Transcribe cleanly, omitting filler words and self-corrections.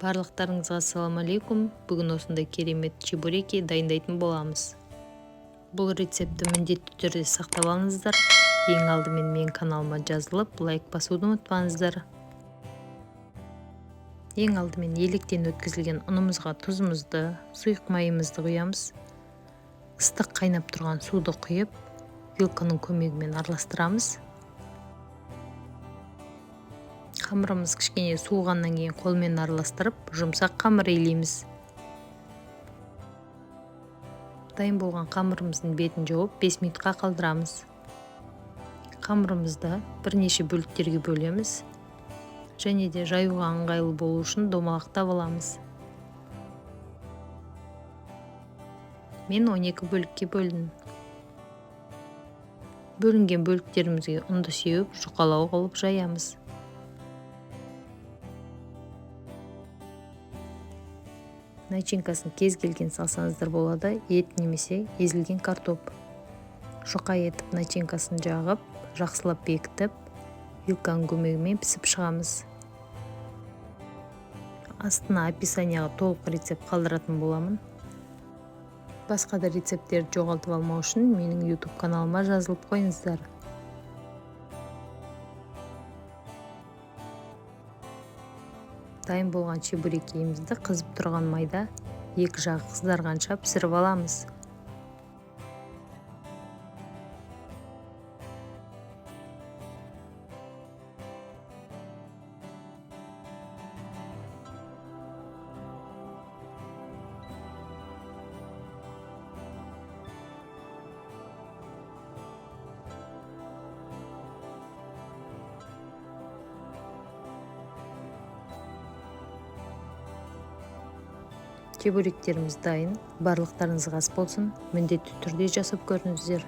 Барлықтарыңызға ассалам алейкум. Бүгін осындай керемет чебуреки дайындайтын боламыз. Бұл рецептті міндетті түрде сақтап алыңыздар. Ең алдымен менің каналыма жазылып, лайк басуды ұмытпаңыздар. Ең алдымен електен өткізілген ұнымызға тұзымызды, сұйық майымызды құямыз. Ыстық қайнап тұрған суды құйып, вилканың көмегімен араластырамыз. Қамырымыз кішкене суығаннан кейін қолмен араластырып, жұмсақ қамыр илейміз. Дайын болған қамырымыздың бетін жауып, 5 минутқа қалдырамыз. Қамырымызды бірнеше бөліктерге бөлеміз. Және де жаюға ыңғайлы болу үшін домалақтап аламыз. Мен 12 бөлікке бөлдім. Бөлінген бөліктерімізге ұнды сеуіп, жұқалау қылып жаямыз. Начинкасын кез келген салсаңыздар болады, ет немесе езілген картоп. Жұқа етіп начинкасын жағып, жақсылап бекітіп, вилканың көмегімен пісіп шығамыз. Астына описанияға толық рецепт қалдыратын боламын. Басқа да рецепттерді жоғалтып алмау үшін менің YouTube каналыма жазылып қойыңыздар. Дайын болған чебурекиімізді қызып тұрған майда екі жағы қызарғанша пісіріп аламыз. Чебуректеріміз дайын. Барлықтарыңызға ас болсын. Міндетті түрде жасап көріңіздер.